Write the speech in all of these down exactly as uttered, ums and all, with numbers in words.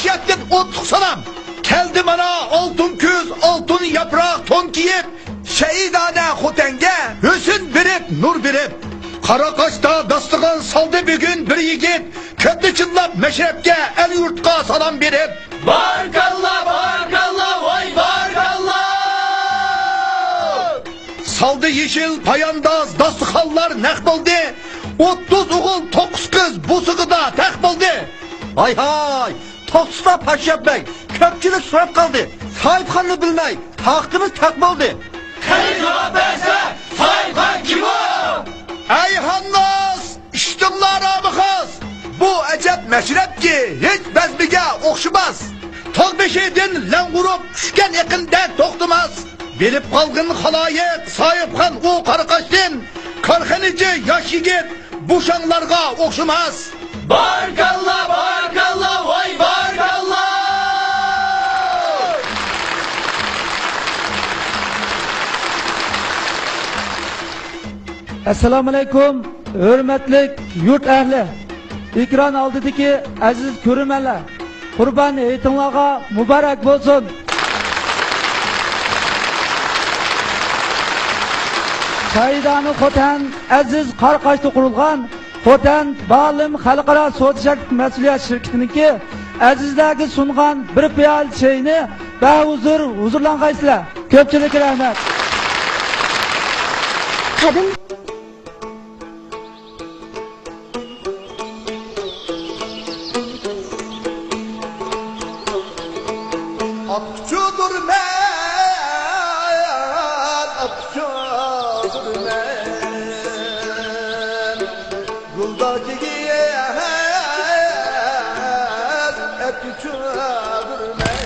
شەھەردىن ئوتلۇق سالام. كەلدى مانا ئالتۇن كۈز، ئالتۇن ياپراق تون كىيىپ، شەھىدانە خوتەنگە ھۆسن بېرىپ، نۇر بېرىپ. قاراقاشتا داستىخان سالدى بۈگۈن بىر يىگىت، كۆپنى چىللاپ مەشرەپكە، ئەل-يۇرتقا سالام بېرىپ. بارىكاللا، بارىكاللا، ۋاي بارىكاللا! سالدى يېشىل پايانداز، داستىخانلار نەق بولدى. ئوتتۇز ئوغۇل، توققۇز قىز بوسۇغىدا تەق بولدى. ھاي-ھاي، توختىسا پاششاپ بەگ، كۆپچىلىك سوراپ قالدى. ساھىبخاننى بىلمەي، تاختىمىز تەق بولدى. قېنى جاۋاب بەرسە، ساھىبخان كىم ئۇ؟ ئەي خانناس، ئىشتىڭلار ئامىخاس! بۇ ئەجەب مەشرەپكى، ھېچ بەزمىگە ئوخشىماس. تاغ بېشىدىن لەڭ ئۇرۇپ چۈشكەن ئېقىندەك توختىماس. بىلىپ قالغىن خالايىق، ساھىبخان ئۇ قاراقاشتىن. كارخانىچى ياش يىگىت، بۇ شاڭلارغا ئوخشىماس. بارىكاللا، بارىكاللا، ۋاي بارىكاللا! ئەسسالامۇئەلەيكۇم، ھۆرمەتلىك يۇرت ئەھلى، ئېكران ئالدىدىكى ئەزىز كۆرۈرمەنلەر، قۇربان ھېيتىڭلارغا مۇبارەك بولسۇن! شاھىدانە خوتەن ئەزىز قاراقاشتا قۇرۇلغان خوتەن بالىم خەلقئارا سودا شەركىتى مەسئۇلىيەت شىركىتىنىڭكى ئەزىزلەرگە سۇنغان بىر پىيالە چېيىنى بەھۇزۇر ھۇزۇرلانغايسىلەر. كۆپچىلىككە رەھمەت. قەدىم ئاتقۇچىدۇر مەن، ئاتقۇچىدۇر مەن. گۈلداكىگە ئەتكۈچىدۇر مەن.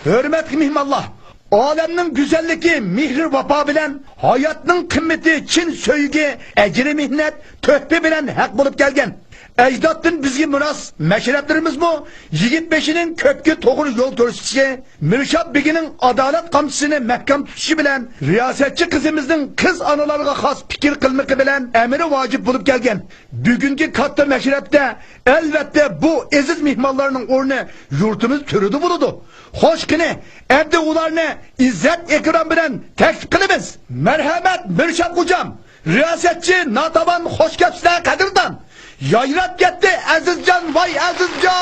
ھۆرمەتلىك مېھمانلار! ئالەمنىڭ گۈزەللىكى مېھرى ۋاپا بىلەن، ھاياتنىڭ قىممىتى چىن سۆيگۈ، ئەجرى مېھنەت، تۆھپە بىلەن ھەق بولۇپ كەلگەن. ئەجدادتىن بىزگە مىراس مەشرەپلىرىمىزمۇ يىگىت بېشىنىڭ كۆپكە توغرا يول كۆرسىتىشى، مىرشاب بېگىنىڭ ئادالەت قامچىسىنى مەھكەم تۇتۇشى بىلەن رىياسەتچى قىزىمىزنىڭ قىز ئانىلارغا خاس پىكىر قىلمىقى بىلەن ئەمرى ۋاجىپ بولۇپ كەلگەن. بۈگۈنكى كاتتا مەشرەپتە، ئەلۋەتتە، بۇ ئەزىز مېھمانلارنىڭ ئورنى يۇرتىمىز تۆرىدە بولىدۇ. خوش، قېنى، ئەمدى ئۇلارنى ئىززەت-ئېھتىرام بىلەن تەكلىپ قىلىمىز. مەرھەمەت، مىرشاب خوجام، رىياسەتچى ناتاۋان، خوش كەپسىلەر، قەدىردان. يايراپ كەتتى ئەزىزجان، ۋاي ئەزىزجان!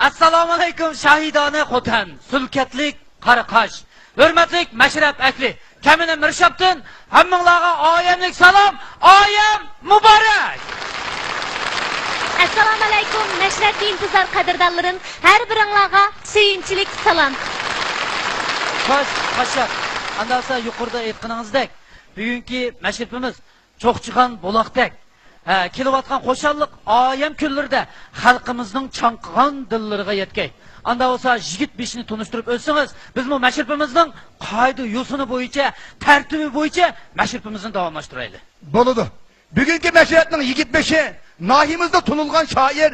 ئەسسالامۇئەلەيكۇم، شاھىدانە خوتەن، سۈلكەتلىك قاراقاش، ھۆرمەتلىك مەشرەپ ئەھلى، كەمىنە مىرشابتىن ھەممىڭلارغا ئايەملىك سالام، ئايەم مۇبارەك! ئەسسالامۇئەلەيكۇم، مەشرەپكە ئىنتىزار قەدىردانلىرىم، ھەر بىرىڭلارغا سۆيۈنچىلىك سالام. خوش، خوش. ئاندا بولسا يۇقىرىدا ئېيتقىنىڭىزدەك، بۈگۈنكى مەشرىپىمىز چوقچىخان بۇلاقتەك، ھە، كېلىۋاتقان خۇشاللىق ئايەم كۈنلىرىدە خەلقىمىزنىڭ چاڭقىغان دىللىرىغا يەتكەي. ئاندا بولسا يىگىت بېشىنى تونۇشتۇرۇپ ئۆتسىڭىز، بىزمۇ مەشرىپىمىزنىڭ قائىدە يوسۇنى بويىچە، تەرتىپى بويىچە مەشرىپىمىزنى داۋاملاشتۇرايلى. بولىدۇ. بۈگۈنكى مەشرەپنىڭ يىگىت بېشى ناھىيىمىزدا تونۇلغان شائىر،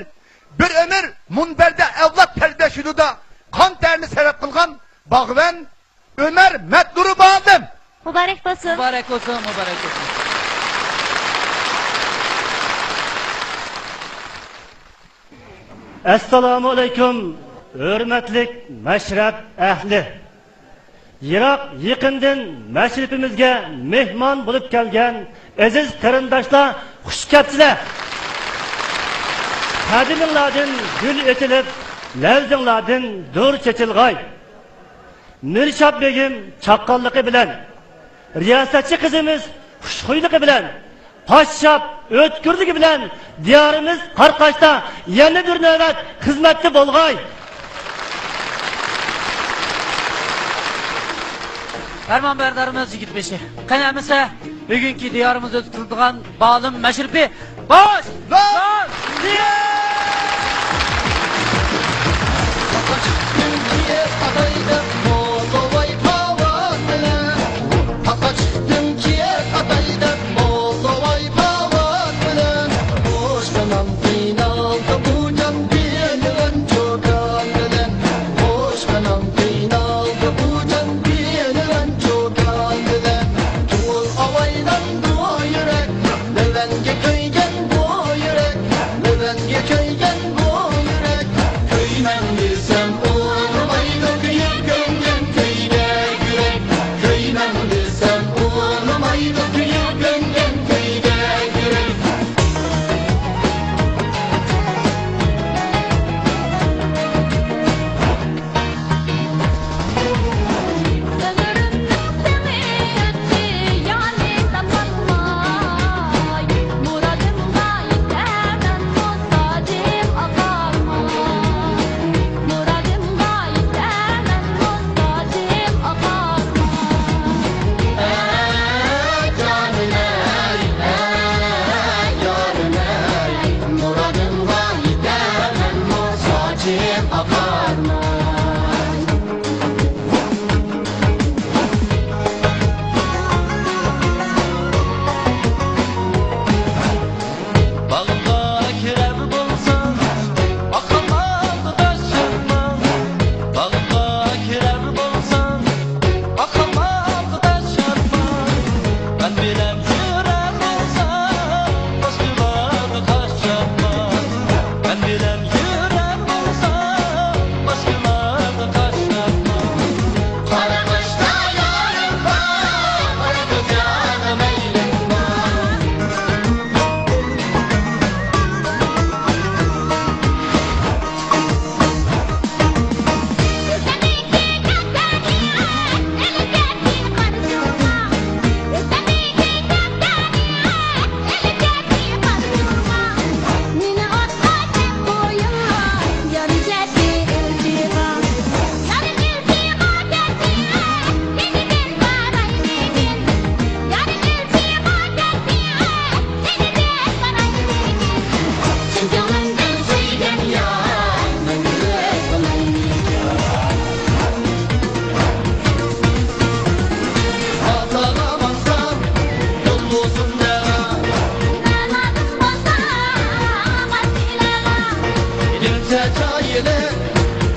بىر ئۆمۈر مۇنبەردە ئەۋلاد تەربىيەلەش يولىدا قان تەرىنى سەرپ قىلغان باغۋەن ئۆمەر مەتنۇرى مۇئەللىم. مۇبارەك بولسۇن. مۇبارەك بولسۇن، مۇبارەك بولسۇن. ئەسسالامۇ ئەلەيكۇم، ھۆرمەتلىك مەشرەپ ئەھلى. يىراق يېقىندىن مەشرىپىمىزگە مېھمان بولۇپ كەلگەن ئەزىز قېرىنداشلار، خۇش كەپسىلەر. قەدىمىڭلاردىن گۈل ئېچىلىپ، لەۋزىڭلاردىن دۇر چېچىلغاي. مىرشاب بېگىم چاققانلىقى بىلەن، رىياسەتچى قىزىمىز خۇشخۇيلۇقى بىلەن، پاششاپ ئۆتكۈرلۈكى بىلەن دىيارىمىز قاراقاشتا يەنە بىر نۆۋەت خىزمەتتە بولغاي. پەرمانبەردارىمىز يىگىت بېشى. قېنى ئەمىسە، بۈگۈنكى دىيارىمىزدا ئۆتكۈزۈلىدىغان بالىم مەشرىپى باشلانسۇن!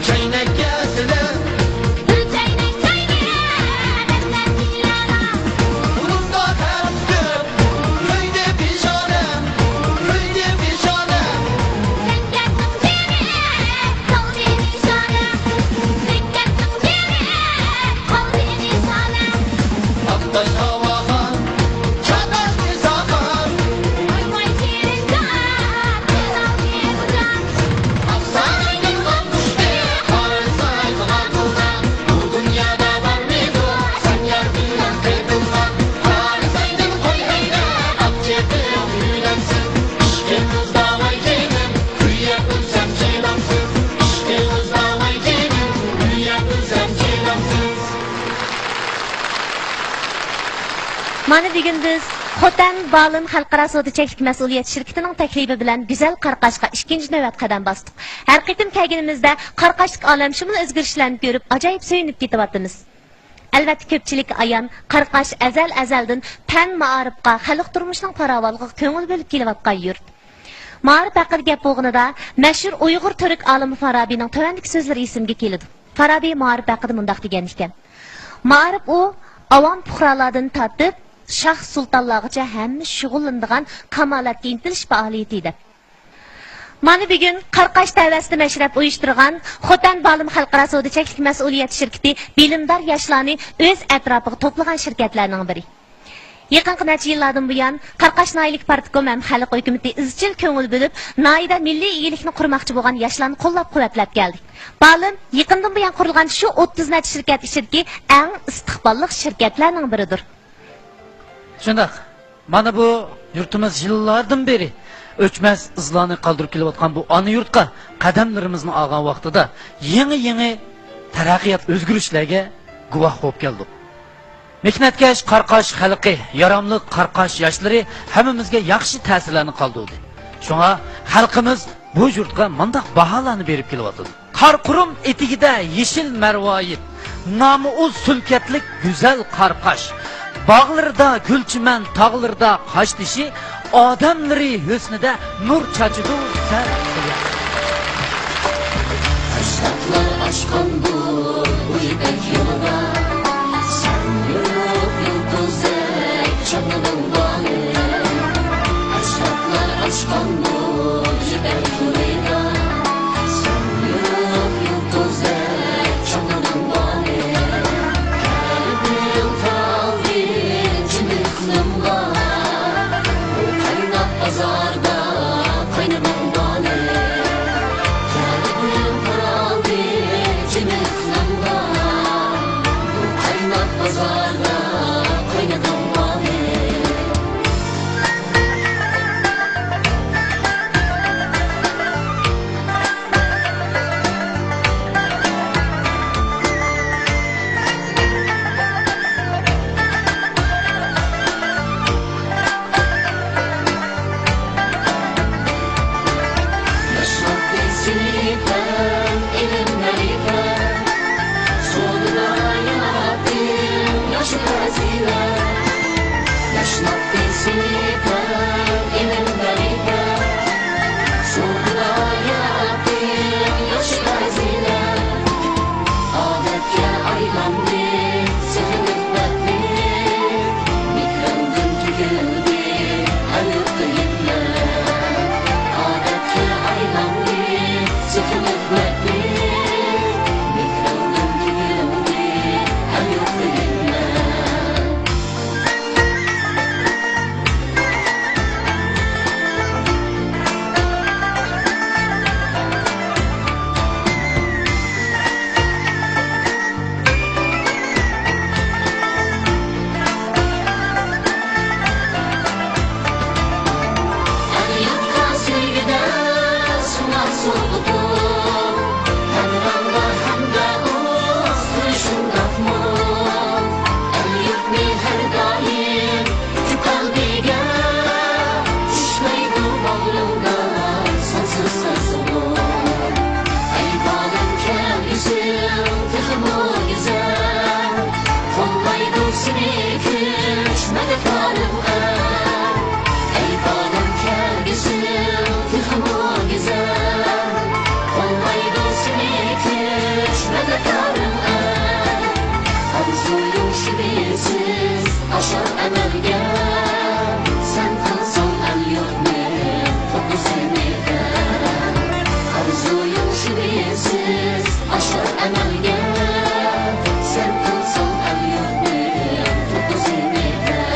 چاينەككە سېلىپ، بىر چاينەك چاينى، بەندە تىلارا. ئۇنىڭدا تەرتىپ، كۆيدى پېشانەم، كۆيدى پېشانەم. سەنگەرنىڭ جېنى، قالدى نىشانە. سەنگەرنىڭ جېنى، قالدى نىشانە. ئاقتاش ھاۋاغا، چاتاق ئىزاغا. ۋاي ۋاي چېرىنجان، چېرىنجان. مانا بۈگۈن بىز خوتەن بالىن خەلقئارا سودا چەكلىك مەسئۇلىيەت شىركىتىنىڭ تەكلىپى بىلەن گۈزەل قاراقاشقا ئىككىنچى نۆۋەت قەدەم باستۇق. ھەر قېتىم كەلگىنىمىزدە قاراقاشتىكى ئالەمشۇمۇل ئۆزگىرىشلەرنى كۆرۈپ ئاجايىپ سۆيۈنۈپ كېتىۋاتىمىز. ئەلۋەتتە، كۆپچىلىككە ئايان، قاراقاش ئەزەل-ئەزەلدىن پەن، مائارىپقا، خەلق تۇرمۇشىنىڭ پاراۋانلىقىغا كۆڭۈل بۆلۈپ كېلىۋاتقان يۇرت. مائارىپ ھەققىدە گەپ بولغىنىدا، مەشھۇر ئۇيغۇر تۈرك ئالىمى فارابىنىڭ تۆۋەندىكى سۆزلىرى ئېسىمگە كېلىدۇ. فارابى مائارىپ ھەققىدە مۇنداق دېگەن ئىكەن: «مائارىپ ئۇ ئاۋام پۇقرالاردىن تارتىپ شاھ سۇلتانلارغىچە ھەممە شۇغۇللىنىدىغان كامالەتكە ئىنتىلىش پائالىيىتى» دەپ. مانا بۈگۈن قاراقاش تەۋەسىدە مەشرەپ ئۇيۇشتۇرغان خوتەن بالىم خەلقئارا سودا چەكلىك مەسئۇلىيەت شىركىتى بىلىمدار ياشلارنى ئۆز ئەتراپىغا توپلىغان شىركەتلەرنىڭ بىرى. يېقىنقى نەچچە يىللاردىن بۇيان، قاراقاش ناھىيەلىك پارتكوم ھەم خەلق ھۆكۈمىتى ئىزچىل كۆڭۈل بۆلۈپ، ناھىيەدە مىللىي ئىگىلىكنى قۇرماقچى بولغان ياشلارنى قوللاپ-قۇۋۋەتلەپ كەلدى. بالىم يېقىندىن بۇيان قۇرۇلغان شۇ ئوتتۇز نەچچە شىركەت ئىچىدىكى ئەڭ ئىستىقباللىق شىركەتلەرنىڭ بىرىدۇر. شۇنداق. مانا بۇ يۇرتىمىز يىللاردىن بېرى ئۆچمەس ئىزلارنى قالدۇرۇپ كېلىۋاتقان بۇ ئانا يۇرتقا قەدەملىرىمىزنى ئالغان ۋاقتىدا يېڭى-يېڭى تەرەققىيات، ئۆزگىرىشلەرگە گۇۋاھ بولۇپ كەلدۇق. مېھنەتكەش قاراقاش خەلقى، ياراملىق قاراقاش ياشلىرى ھەممىمىزگە ياخشى تەسىرلەرنى قالدۇردى. شۇڭا خەلقىمىز بۇ يۇرتقا مانداق باھالارنى بېرىپ كېلىۋاتىدۇ. قارقۇرۇم ئېتىكىدە يېشىل مەرۋايىت، نامى ئۇ سۈلكەتلىك گۈزەل قاراقاش. باغلىرىدا گۈلچىمەن، تاغلىرىدا قاشتېشى، ئادەملىرى ھۆسنىدە نۇر چاچىدۇ سەن. ئەجدادلار ئاچقان بۇ يىپەك يولىدا، سەن يورۇق يۇلتۇزدەك چاقنىدىڭ بالىم. ئەجدادلار ئاچقان بۇ يىپەك يولىدا، سەن يورۇق يۇلتۇزدەك چاقنىدىڭ بالىم. قەلبىم تاغدىن جىمىق قىلىنغان، قايناپ بازاردا قاينىدىڭ بالىم. قەلبىم تاغدىن جىمىق سىز ئاشۇ ئەمەلگە، سەن قىلساڭ ئەل-يۇرتنىڭ توپىسىنى بەر.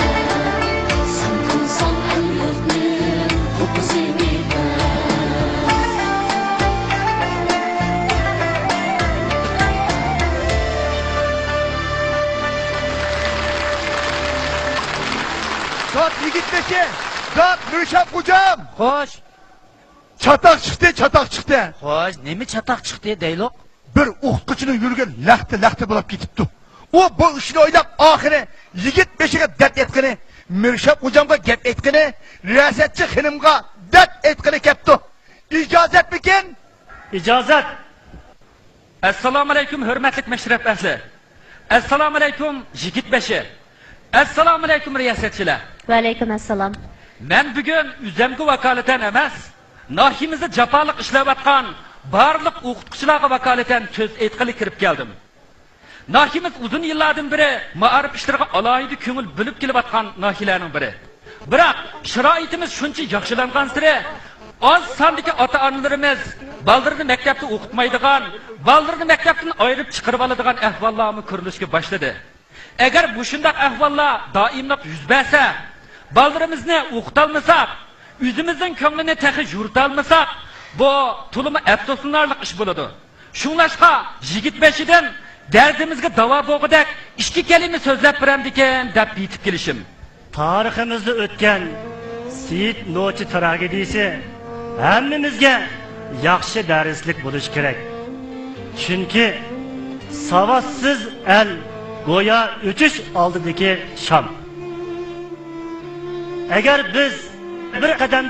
سەن قىلساڭ ئەل-يۇرتنىڭ توپىسىنى بەر. دات يىگىت بېشى، دات مىرشاپ خوجام. خوش. چاتاق چىقتى، چاتاق چىقتى. خوش، نېمە چاتاق چىقتى دەيلۇق؟ بىر ئوقۇتقۇچىنىڭ يۈرىكى لەختە-لەختە بولۇپ كېتىپتۇ. ئۇ بۇ ئىشنى ئويلاپ، ئاخىرى يىگىت بېشىغا دەپ ئېيتقىنى، مىرشاپ خوجامغا گەپ ئېيتقىنى، رىياسەتچى خېنىمغا دەپ ئېيتقىنى كەپتۇ. ئىجازەتمىكىن؟ ئىجازەت. ئەسسالامۇئەلەيكۇم، ھۆرمەتلىك مەشرەپ ئەھلى! ئەسسالامۇئەلەيكۇم، يىگىت بېشى! ئەسسالامۇئەلەيكۇم، رىياسەتچىلەر! ۋەئەلەيكۇم ئەسسالام. مەن بۈگۈن ئۆزەمگە ۋاكالىتەن ئەمەس، ناھىيىمىزدە جاپالىق ئىشلەۋاتقان بارلىق ئوقۇتقۇچىلارغا ۋاكالىتەن سۆز ئېيتقىلى كىرىپ كەلدىم. ناھىيىمىز ئۇزۇن يىللاردىن بېرى مائارىپ ئىشلىرىغا ئالاھىدە كۆڭۈل بۆلۈپ كېلىۋاتقان ناھىيەلەرنىڭ بىرى. بىراق، شارائىتىمىز شۇنچە ياخشىلانغانسېرى، ئاز ساندىكى ئاتا-ئانىلىرىمىز بالىلىرىنى مەكتەپتە ئوقۇتمايدىغان، بالىلىرىنى مەكتەپتىن ئايرىپ چىقىرىۋالىدىغان ئەھۋاللارمۇ كۆرۈلۈشكە باشلىدى. ئەگەر مۇشۇنداق ئەھۋاللار دائىملىق يۈز بەرسە، بالىلىرىمىزنى ئوقۇتالمىساق، ئۆزىمىزنىڭ كۆڭلىنى تېخى يورۇتالمىساق، بۇ تولىمۇ ئەپسۇسلىنارلىق ئىش بولىدۇ. شۇڭلاشقا، يىگىت بېشىدىن دەردىمىزگە داۋا بولغۇدەك ئىككى كەلىمە سۆزلەپ بېرەمدىكىن دەپ يېتىپ كېلىشىم. تارىخىمىزدا ئۆتكەن سېيىت نوچى تراگېدىيىسى ھەممىمىزگە ياخشى دەرسلىك بولۇشى كېرەك. چۈنكى ساۋاتسىز ئەل گويا ئۆچۈش ئالدىدىكى شام. ئەگەر بىز بىر قەدەم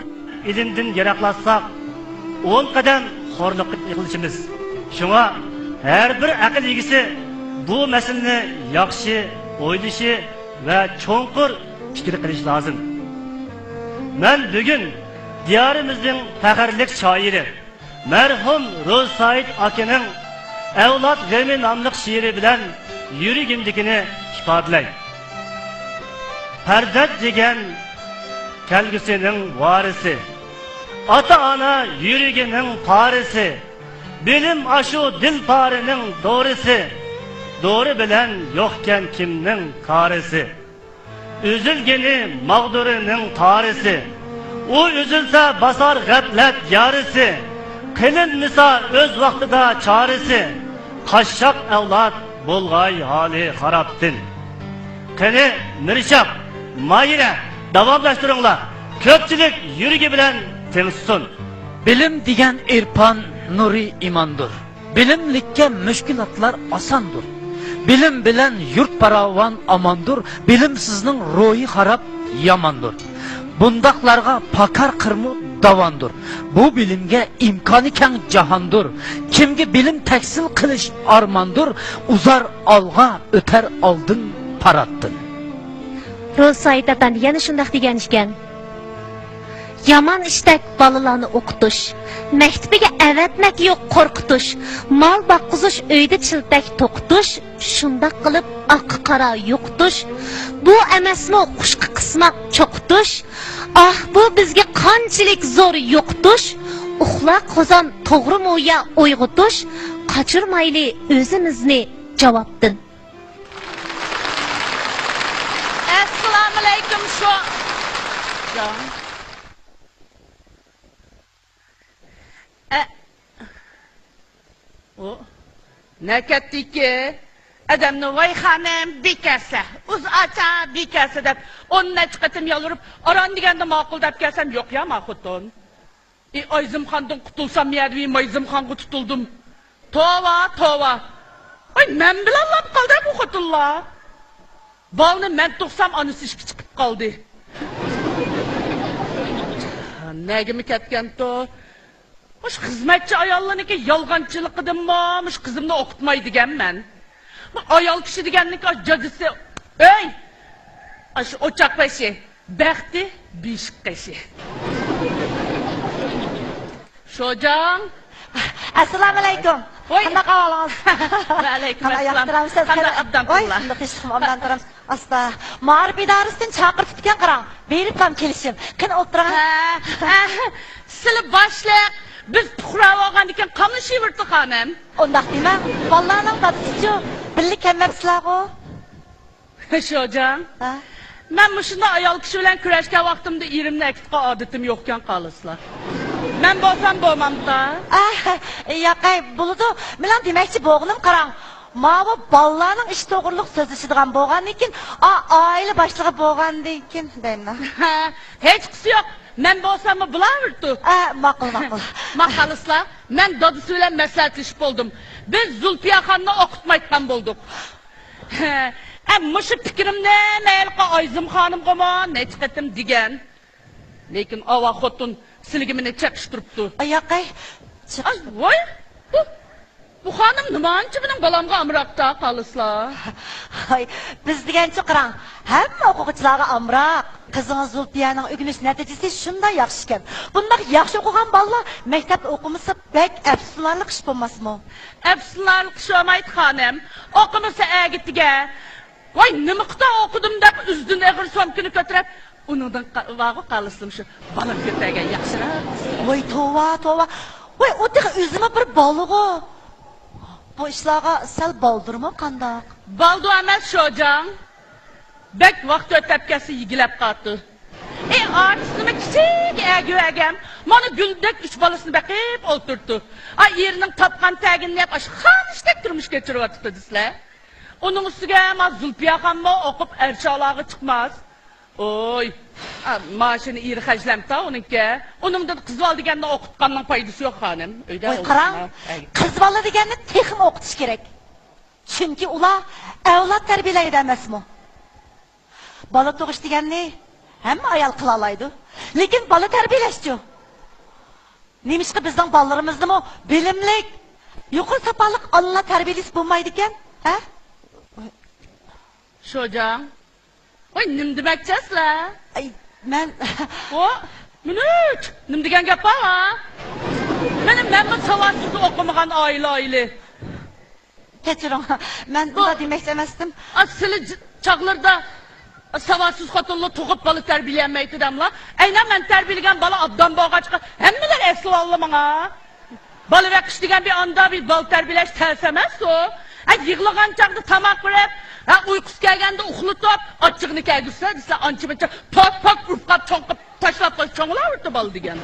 ئىلىمدىن يىراقلاشساق، ئون قەدەم خورلۇققا يىقىلىشىمىز. شۇڭا ھەر بىر ئەقىل ئىگىسى بۇ مەسىلىنى ياخشى ئويلىشى ۋە چوڭقۇر پىكىر قىلىشى لازىم. مەن بۈگۈن دىيارىمىزنىڭ پەخىرلىك شائىرى، مەرھۇم روزى سايىت ئاكىنىڭ ئەۋلاد غېمى ناملىق شېئىرى بىلەن يۈرىكىمدىكىنى ئىپادىلەي. پەرزەنت دېگەن كەلگۈسىنىڭ ۋارىسى، ئاتا-ئانا يۈرىكىنىڭ پارىسى، بىلىم ئاشۇ دىل پارىنىڭ دورىسى، دورا بىلەن يوقكەن كىمنىڭ كارىسى. ئۈزۈلگىنى ماغدۇرىنىڭ تارىسى، ئۇ ئۈزۈلسە باسار غەپلەت يارىسى، قىلىنمىسا ئۆز ۋاقتىدا چارىسى، قاششاق ئەۋلاد بولغاي ھالى خارابتىن. قېنى، مىرشاپ، ماھىرە، داۋاملاشتۇرۇڭلار، كۆپچىلىك يۈرىكى بىلەن تىڭشىسۇن. بىلىم دېگەن ئېرپان نۇرى ئىماندۇر. بىلىملىككە مۈشكۈلاتلار ئاساندۇر. بىلىم بىلەن يۇرت پاراۋان ئاماندۇر، بىلىمسىزنىڭ روھى خاراب ياماندۇر. بۇنداقلارغا پاكار قىرمۇ داۋاندۇر. بۇ بىلىمگە ئىمكانى كەڭ جاھاندۇر. كىمگە بىلىم تەھسىل قىلىش ئارماندۇر، ئۇزار ئالغا ئۆتەر ئالدىن پاراتتىن. روزى سايىت ئەپەندى يەنە شۇنداق دېگەن ئىكەن. يامان ئىشتەك بالىلارنى ئوقۇتۇش، مەكتىپىگە ئەۋەتمەك يوق قورقۇتۇش، مال باققۇزۇش، ئۆيدە چىلتەك توقۇتۇش، شۇنداق قىلىپ ئاققا قارا يوقىتىش، بۇ ئەمەسمۇ قۇشقا قىسماق چوقۇتۇش؟ ئاھ، بۇ بىزگە قانچىلىك زور يوقىتىش؟ ئۇخلا قوزام، توغرىمۇ يا ئويغىتىش؟ قاچۇرمايلى ئۆزىمىزنى جاۋابتىن. ئەسسالامۇئەلەيكۇم، شۇ. جان. ئە، ئۇ نەكەتتىكى ئادەمنى، ۋاي خانىم، بىكەسە، ئۇز ئاچا، بىكەسە دەپ ئون نەچچە قېتىم يالۋۇرۇپ، ئاران دېگەندە ماقۇل دەپ كەلسەم، يوق يا ما خوتۇن. ئى، ئايزىمخاندىن قۇتۇلسام يەدىۋى مايزىمخانغا تۇتۇلدۇم. توۋا، توۋا. ئاي، مەن بىلەنلا قالدى بۇ خوتۇنلار. بالىنى مەن تۇغسام، ئانىسى ئىشقا چىقىپ قالدى. نەگىمۇ كەتكەنتۇ؟ مۇشۇ خىزمەتچى ئاياللىرىنىڭكى يالغانچىلىقىدىنمۇ مۇشۇ قىزىمنى ئوقۇتماي دېگەنمەن. بۇ ئايال كىشى دېگەننىڭكى جازىسى. ئۆي! ئاشۇ ئوچاق بېشى. بەختى بېشىق قېشى. شوجاڭ. ئەسسالامۇئەلەيكۇم. ۋاي. قانداق ئەھۋالىڭىز؟ ۋەئەلەيكۇم قانداق ئەسسالام. ياخشى تۇرامسىز؟ قانداق ئابدان ۋاي، پۇللا؟ شۇنداق تىنچلىقمۇ ئابدان تۇرامسىز؟ ئاستا. مائارىپ ئىدارىسىدىن چاقىرتىپتىكەن قاراڭ. بېرىپلام كېلىشىم. قېنى ئولتۇرۇڭ. ھە، ھە. سىلى باشلىق. بىز پۇقرا بولغاندىكىن قاملىشىۋېرىدۇ، خانىم. ئۇنداق دېمەڭ، بالىلارنىڭ دادىسىچۇ؟ بىللە كەلمەپسىلەرغۇ؟ شوجاڭ، ھە؟ مەن مۇشۇنداق ئايال كىشى بىلەن كۈرەشكەن ۋاقتىمدا ئېرىمنى ئەكېتىدىغان ئادىتىم يوقكەن، قالىسىلا. مەن بولسام بولمامدا. ئەھ، ياقەي، بولىدۇ. مېنىڭ دېمەكچى بولغىنىم، قاراڭ، ماۋۇ بالىلارنىڭ ئىشى توغرۇلۇق سۆزلىشىدىغان بولغاندىن كېيىن، ئا، ئائىلە باشلىقى بولغاندىن كېيىن دەيمەن. ھە، ھېچقىسى يوق. مەن بولساممۇ بولاۋېرىدۇ. ئە، ماقۇل، ماقۇل. ماقالىسىلا، مەن دادىسى بىلەن مەسلىھەتلىشىپ بولدۇم. بىز زۇلپىيەخاننى ئوقۇتمايدىغان بولدۇق. ھە، ئە، مۇشۇ پىكرىمنى مەيلىقى ئايزىم خانىمغىمۇ نەچچە قېتىم دېگەن. لېكىن ئاۋا خوتۇن سىلىگە مېنى چېقىشتۇرۇپتۇ. ئاياقەي، ئاي، ۋاي، بۇ، بۇ خانىم نېمانچە مېنىڭ بالامغا ئامراقتا، قالىسىلا. ھاي، بىز دېگەنچۇ قاراڭ، ھەممە ئوقۇغۇچىلارغا ئامراق. قىزىڭىز زۇلپىيەنىڭ ئۆگىنىش نەتىجىسى شۇنداق ياخشىكەن. بۇنداق ياخشى ئوقۇغان بالىلار مەكتەپتە ئوقۇمىسا بەك ئەپسۇسلىنارلىق ئىش بولماسمۇ؟ ئەپسۇسلىنارلىق ئىش بولمايدۇ، خانىم. ئوقۇمىسا ئەگىتىگە، ۋاي، نېمە قىتا ئوقۇدۇم دەپ ئۆزىدىن ئېغىر سومكىنى كۆتۈرۈپ، ئۇنىڭدىن قا-، بارغۇ قالسىلىم شۇ بالام كۆتەرگەن ياخشىراق. ۋاي، توۋا، توۋا. ۋاي، ئۇ تېخى ئۆزىمۇ بىر بالىغۇ. بۇ ئىشلارغا سەل بالدۇرمۇ قانداق؟ بالدۇر ئەمەس، شوجاڭ. بەك ۋاقىت ئۆتەپ كەتسە يېگىلەپ قالىدۇ. ئى، ئاچىسىنىمۇ كىچىك ئەگىۋەگەن، مانا گۈلدەك ئۈچ بالىسىنى بېقىپ ئولتۇرىدۇ. ئا، ئېرىنىڭ تاپقان تەگىنىنى يەپ، ئاشۇ خانىشتەك تۇرمۇش كەچۈرۈۋاتىدۇ دېسىلە. ئۇنىڭ ئۈستىگە ما زۇلپىيەخانمۇ ئوقۇپ ئەرشالارغا چىقماس. ئوي، ئا، مائاشىنى ئېرى خەجلەمتا ئۇنىڭكى. ئۇنىڭدىن قىز بالا دېگەننى ئوقۇتقاننىڭ پايدىسى يوق، خانىم. ئۆيدە ۋاي، قاراڭ، ئولتۇرما. ئەي. قىز بالا دېگەننى تېخىمۇ ئوقۇتۇش كېرەك. چۈنكى ئۇلار ئەۋلاد تەربىيەلەيدۇ ئەمەسمۇ؟ بالا تۇغۇش دېگەننى ھەممە ئايال قىلالايدۇ. لېكىن بالا تەربىيەلەشچۇ؟ نېمىشقا بىزنىڭ بالىلىرىمىزنىمۇ بىلىملىك، يۇقىرى ساپالىق ئانىلار تەربىيەلىسە بولمايدىكەن؟ ھە؟ شوجاڭ. ۋاي، نېمە دېمەكچى سىلەر؟ ئەي، مەن. ۋو، مىنۇت، نېمە دېگەن گەپ بار؟ مېنىڭ، مەنمۇ ساۋاتسىز ئوقۇمىغان ئائىلە، ئائىلە. كەچۈرۈڭ، مەن بۇ ئۇنداق دېمەكچى ئەمەستىم. ئا، سىلى ج-، چاغلىرىدا ساۋاتسىز خوتۇنلا تۇغۇپ بالا تەربىيەلىيەلمەيتتى دەملا. ئەينەن مەن تەربىيەلىگەن بالا ئابدان بولغاچقا، ھەممىلەر ئەسلىۋالدى ماڭا. بالا بېقىش دېگەن بىر ئاندا بىر بالا تەربىيەلەش تەس ئەمەس ئۇ. ھە، يىغلىغان چاغدا تاماق بېرىپ، ھە، ئۇيقۇسى كەلگەندە ئۇخلىتىپ، ئاچچىقىنى كەلگۈزسە دېسە، ئانچە مۇنچە پاك پاك ئۇرۇپ قاپ چوڭ قىپ تاشلاپ قويسا چوڭلاۋېرىدۇ بالا دېگەن.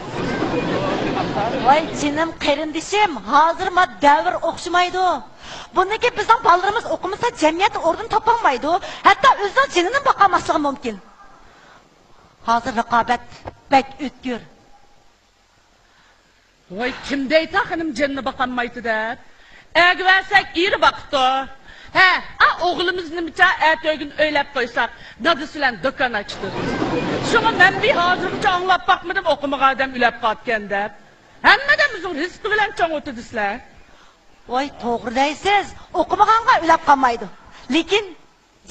ۋاي جېنىم قېرىندىشىم، ھازىر ما دەۋر ئوخشىمايدۇ. بۇندىن كېيىن بىزنىڭ بالىلىرىمىز ئوقۇمىسا جەمئىيەتتە ئورۇن تاپالمايدۇ، ھەتتا ئۆزىنىڭ جېنىنىمۇ باقالماسلىقى مۇمكىن. ھازىر رىقابەت بەك ئۆتكۈر. ۋاي، كىم دەيتا خېنىم جېنىنى باقالمايتتى دەپ؟ ئەگىۋەرسەك ئېرى باقىدۇ. ھە، ئا، ئوغلىمىز نېمىچە ئەتە ئۆگۈن ئۆيلەپ قويساق، دادىسى بىلەن دۇكان ئاچىدۇ. شۇڭا مەن بى ھازىرغىچە ئاڭلاپ باقمىدىم، ئوقۇمىغان ئادەم ئۆلەپ قالىدىكەن دەپ. ھەممە ئادەم ئۆزىنىڭ رىزقى بىلەن چوڭ ئۆتىدۇ دېسىلە. ۋاي، توغرا دەيسىز، ئوقۇمىغانغا ئۆلەپ قالمايدۇ. لېكىن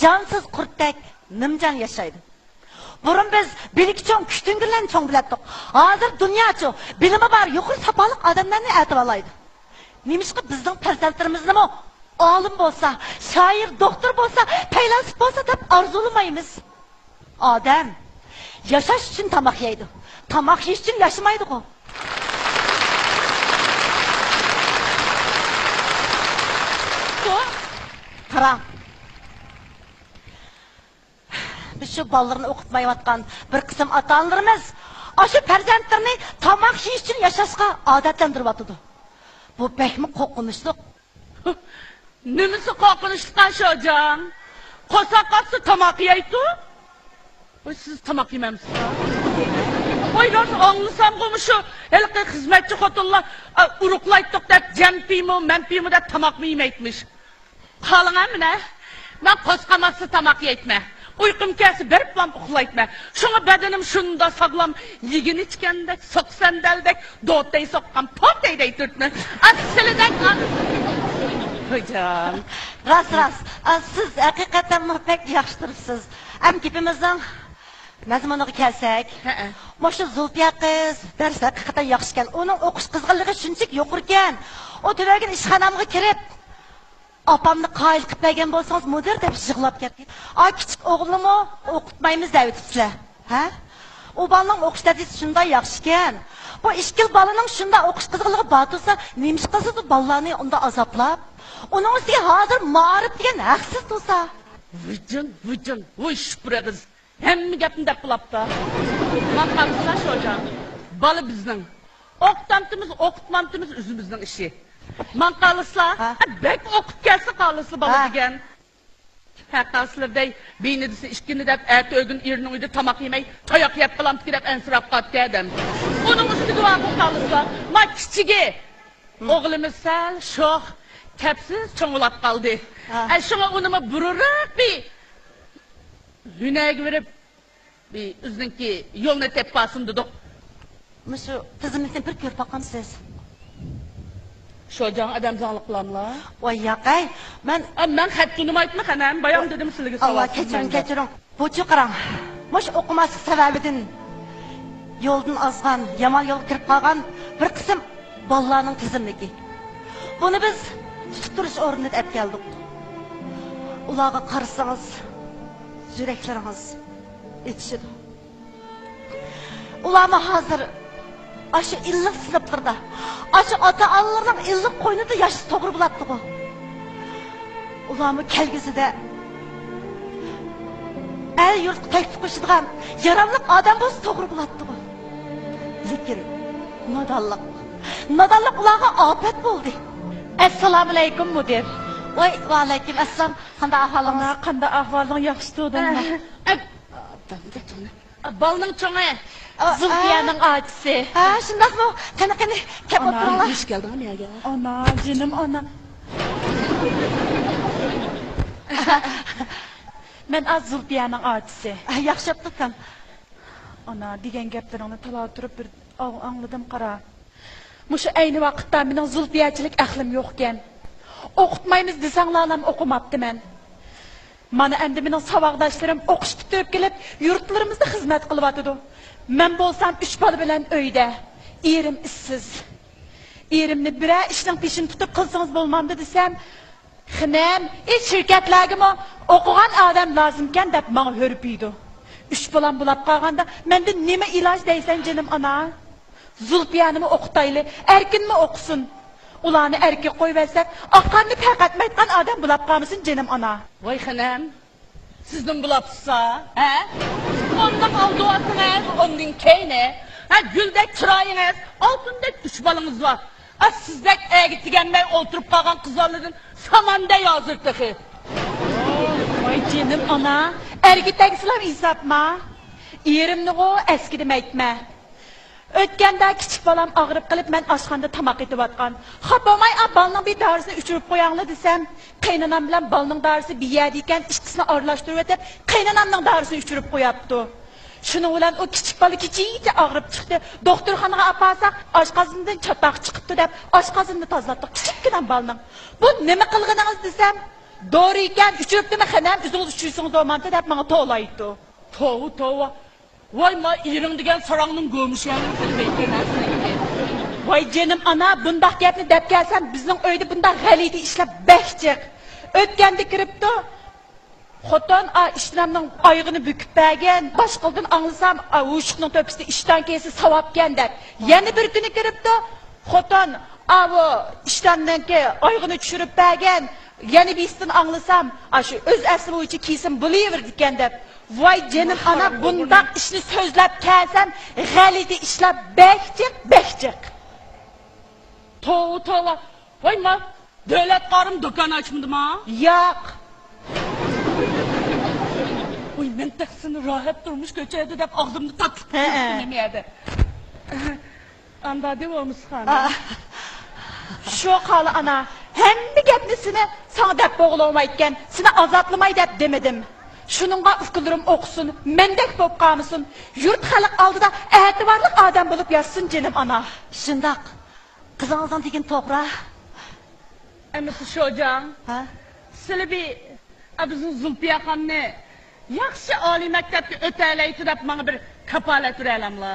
جانسىز قۇرتتەك نىمجان ياشايدۇ. بۇرۇن بىز بىلىكى چوڭ كۈچتۈڭگۈرلەرنى چوڭ بىلەتتۇق. ھازىر دۇنياچۇ بىلىمى بار يۇقىرى ساپالىق ئادەملەرنى ئەتىۋالايدۇ. نېمىشقا بىزنىڭ پەرزەنتلىرىمىزنىمۇ ئالىم بولسا، شائىر، دوختۇر بولسا، پەيلاسوپ بولسا دەپ ئارزۇلىمايمىز؟ ئادەم ياشاش ئۈچۈن تاماق يەيدۇ، تاماق يېيىش ئۈچۈن ياشىمايدىغۇ. قاراڭ، بىز شۇ بالىلىرىنى ئوقۇتمايۋاتقان بىر قىسىم ئاتا-ئانىلىرىمىز ئاشۇ پەرزەنتلىرىنى تاماق يېيىش ئۈچۈن ياشاشقا ئادەتلەندۈرۈۋاتىدۇ. بۇ بەكمۇ قورقۇنچلۇق. نېمىسى قورقۇنچلۇق شوجاڭ؟ قورساق ئاچسا تاماق يەيتۇ. ۋاي، سىز تاماق يېمەمسىز؟ ۋاي، راست ئاڭلىسامغۇ مۇشۇ ھېلىقى خىزمەتچى خوتۇنلار، ئا، ئۇرۇقلايتتۇق دەپ، جەمپىمۇ، مەمپىمۇ دەپ تاماقمۇ يېمەيتمىش. قالىڭە مىنە، مەن قورسىقىم ئاچسا تاماق يەيتمەن. ئۇيقۇم كەلسە بېرىپلام ئۇخلايتمەن. شۇڭا بەدىنىم شۇنداق ساغلام، يېگىنى ئىچكەندەك، سوق سەندەلدەك، دوتەي سوققان پوتەيدەي تۈرتنى. ئا، سىلىدەك ئا-، خوجام. راست، راست. ئا، سىز ھەقىقەتەنمۇ بەك ياخشى تۇرۇپسىز. ئەم گېپىمىزنىڭ مەزمۇنىغا كەلسەك، ھەئە. مۇشۇ زۇلپىيە قىز دەرس ھەقىقەتەن ياخشىكەن. ئۇنىڭ ئوقۇش قىزغىنلىقى شۇنچىلىك يۇقىرىكەن. ئۇ تۈنۈگۈن ئىشخانامغا كىرىپ، ئاپامنى قايىل قىلىپ بەرگەن بولسىڭىز، مۇدىر، دەپ يىغلاپ كەتتى. ئا، كىچىك ئوغلىمۇ ئوقۇتمايمىز دەۋېتىپسىلەر. ھە؟ ئۇ بالىنىڭ ئوقۇش نەتىجىسى شۇنداق ياخشىكەن. بۇ ئىككىلا بالىنىڭ شۇنداق ئوقۇش قىزغىنلىقى بار تۇرسا، نېمىشقا سىز بۇ بالىلارنى ئۇنداق ئازابلاپ؟ ئۇنىڭ ئۈستىگە ھازىر مائارىپ دېگەن ھەقسىز تۇرسا. ۋىجىن، ۋىجىن، ۋۇي شۈپۈر ئېغىز. ھەممە گەپنى دەپ بولاپتۇ. ماڭا قارىسىلا شوجاڭ. بالا بىزنىڭ. ئوقۇتامتىمىز، ئوقۇتمامتىمىز ئۆزىمىزنىڭ ئىشى. ماڭا قارىسىلا، ھە؟ بەك ئوقۇپ كەلسە قارىسىلا بالا ھە. دېگەن. ھە، قارىسىلا دەي، بىينى دېسە ئىككىنى دەپ، ئەتە ئۆگۈن ئېرىنىڭ ئۆيىدە تاماق يېمەي، تاياق يەپ قالامتىكى دەپ ئەنسىرەپ قالىدىكەن ئادەم. ئۇنىڭ ئۈستىگە ۋاقىت قارىسىلا، ما كىچىكى. ئوغلىمىز سەل شوخ، كەپسىز چوڭلاپ قالدى. ھە. ئە، شۇڭا ئۇنىمۇ بۇرۇنراق بىر ھۈنەرگە بېرىپ، بىر ئۆزىنىڭكى يولىنى تېپىپ ئالسۇن دېدۇق. مۇشۇ تىزىملىكنى بىر كۆرۈپ باقامسىز؟ شوجاڭ ئادەم زاڭلىق قىلاملا؟ ۋاي ياقەي، مەن ئا، مەن خەت تونۇمايتتىم خانىم، بايام دېدىم سىلىگە ئاللا ساۋاتسىز كەچۈرۈڭ، مەن دەپ. كەچۈرۈڭ. بۇ چۇقىراڭ، مۇشۇ ئوقۇماسلىق سەۋەبىدىن يولدىن ئازغان، يامان يولغا كىرىپ قالغان بىر قىسىم بالىلارنىڭ تىزىملىكى. بۇنى بىز تۇتۇپ تۇرۇش ئورنىدا ئەپ كەلدۇق. ئۇلارغا قارىسىڭىز، يۈرەكلىرىڭىز ئېچىشىدۇ. ئۇلارمۇ ھازىر ئاشۇ ئىللىق سىنىپلىرىدا، ئاشۇ ئاتا-ئانىلىرىنىڭ ئىللىق قوينىدا ياشىسا توغرا بولاتتىغۇ. ئۇلارمۇ كەلگۈسىدە ئەل-يۇرتقا تەكلىپ قوشىدىغان ياراملىق ئادەم بولسا توغرا بولاتتىغۇ. لېكىن نادانلىق، نادانلىق ئۇلارغا ئاپەت بولدى. ئەسسالامۇئەلەيكۇم، مۇدىر. ۋاي، ۋەئەلەيكۇم ئەسسالام. قانداق ئەھۋالىڭىز؟ ئانا، قانداق ئەھۋالىڭ؟ ياخشى تۇردۇڭمۇ؟ ئە، ئە، بالىنىڭ چوڭى. ئا، زۇلپىيەنىڭ ئاچىسى. ھە، شۇنداقمۇ؟ قېنى، قېنى، كەپ ئولتۇرۇڭلار. ئانا، ھوش كەلدىڭ يەرگە. ئانا، جېنىم ئانا. مەن ئا زۇلپىيەنىڭ ئاچىسى. ئە، ياخشى بوپتۇ ئۇكام. ئانا، دېگەن گەپلىرىڭنى تالا تۇرۇپ بىر ئاڭ-، ئاڭلىدىم، قارا. مۇشۇ ئەينى ۋاقىتتا مېنىڭ زۇلپىيەچىلىك ئەقلىم يوقكەن. ئوقۇتمايمىز دېسەڭلارلا ئوقۇماپتىمەن. مانا ئەمدى مېنىڭ ساۋاقداشلىرىم ئوقۇش پۈتتۈرۈپ كېلىپ، يۇرتلىرىمىزدا خىزمەت قىلىۋاتىدۇ. مەن بولسام ئۈچ بالا بىلەن ئۆيدە. ئېرىم ئىشسىز. ئېرىمنى بىرەر ئىشنىڭ پېشىنى تۇتۇپ قىلسىڭىز بولمامدۇ دېسەم، خېنىم، ئى شىركەتلەرگىمۇ ئوقۇغان ئادەم لازىمكەن دەپ ماڭا ھۆرپىيدۇ. ئۈچ بالام بولاپ قالغاندا مەندىن نېمە ئىلاج دەيسەن جېنىم ئانا؟ زۇلپىيەنىمۇ ئوقۇتايلى، ئەركىنمۇ ئوقۇسۇن. ئۇلارنى ئەركىگە قويۇۋەتسەك، ئاق قاننى پەرقەتمەيدىغان ئادەم بولاپ قالمىسۇن جېنىم ئانا. ۋاي خېنىم، سىزنىڭ بولاپ تۇرسا، ھە؟ ئانداق ئالدىۋاتىمىز، ئاندىن كېيىن، ھە، گۈلدەك چىرايىڭىز، ئالتۇندەك ئۈچ بالىڭىز بار. ئا، سىزدەك ئەرگە تېگەلمەي ئولتۇرۇپ قالغان قىزلارلاردىن سامان دەي ھازىر تېخى. ۋاي جېنىم ئانا، ئەرگە تەگسىلا ھېسابما. ئېرىمنىغۇ ئەسكى دېمەيتمە. ئۆتكەندە كىچىك بالام ئاغرىپ قېلىپ، مەن ئاشخانىدا تاماق ئېتىۋاتقان. خاپا بولماي، ئا، بالىنىڭ بىر دارىسىنى ئىچۈرۈپ قوياڭلار دېسەم، قېينانام بىلەن بالىنىڭ دارىسى بىر يەردە ئىكەن، ئىككىسىنى ئارىلاشتۇرۇۋېتىپ، قېينانامنىڭ دارىسىنى ئىچۈرۈپ قوياپتۇ. شۇنىڭ بىلەن ئۇ كىچىك بالا كېچىچە ئاغرىپ چىقتى. دوختۇرخانىغا ئاپارساق، ئاشقازىنىدىن چاتاق چىقىپتۇ دەپ، ئاشقازىنىنى تازىلاتتۇق كىچىككىنە بالىنىڭ. بۇ نېمە قىلغىنىڭىز دېسەم، دورا ئىكەن، ئىچۈرۈپتىمۇ خېنىم، ئۆزىڭىز ئىچۈرسىڭىز بولمامتى دەپ ماڭا توۋلايتتى. توۋا، توۋا. ۋاي، ما ئېرىڭ دېگەن ساراڭنىڭ گۆمۈشەڭنى سېلىۋەتكەن ھە سېنىڭكى. ۋاي جېنىم ئانا، بۇنداق گەپنى دەپ كەلسەم، بىزنىڭ ئۆيدە بۇنداق غەلىتە ئىشلار بەك جىق. ئۆتكەندە كىرىپتۇ، خوتۇن، ئا، ئىشتىنامنىڭ ئايىغىنى بۈكۈپ بەرگەن، باشقىلىدىن ئاڭلىسام، ئا، ھوشۇقنىڭ تۆپىسىدە ئىشتان كىيسە ساۋابكەن دەپ. يەنە بىر كۈنى كىرىپتۇ، خوتۇن، ئاۋۇ ئىشتاننىڭكى ئايىغىنى چۈشۈرۈپ بەرگەن، يەنە بىرسىدىن ئاڭلىسام، ئاشۇ ئۆز ئەسلى بويىچە كىيسىم بولۇۋېرىدىكەن دەپ. ۋاي جېنىم ئانا، بۇنداق ئىشنى سۆزلەپ كەلسەم، غەلىتە ئىشلار بەك جىق، بەك جىق. توۋا، توۋا. ۋاي ما، دۆلەت قارىم دۇكان ئاچمىدىما؟ ياق. ۋاي، مەن تېخى سېنى راھەت تۇرمۇش كۆچۈردى دەپ ئاغزىمنى تاتلىق ھەئە. تۇرۇپتىمەن يەردە. ئاندادى بولمىسا خانىم. شۇ خالا ئانا، ھەممە گەپنى سېنى ساڭا دەپ بولغىلى بولمايدىكەن، سېنى ئازابلىماي دەپ دېمىدىم. شۇنىڭغا ئۇكىلىرىم ئوقۇسۇن، مەندەك بولۇپ قالمىسۇن، يۇرت خەلق ئالدىدا ئەتىۋارلىق ئادەم بولۇپ ياشىسۇن جېنىم ئانا. شۇنداق، قىزىڭىزنىڭ دېگىنى توغرا. ئەمىسە شوجاڭ، ھە؟ سىلى بى ئا، بىزنىڭ زۇلپىيەخاننى ياخشى ئالىي مەكتەپكە ئۆتەلەيتتى دەپ ماڭا بىر كاپالەت بېرەلەملا؟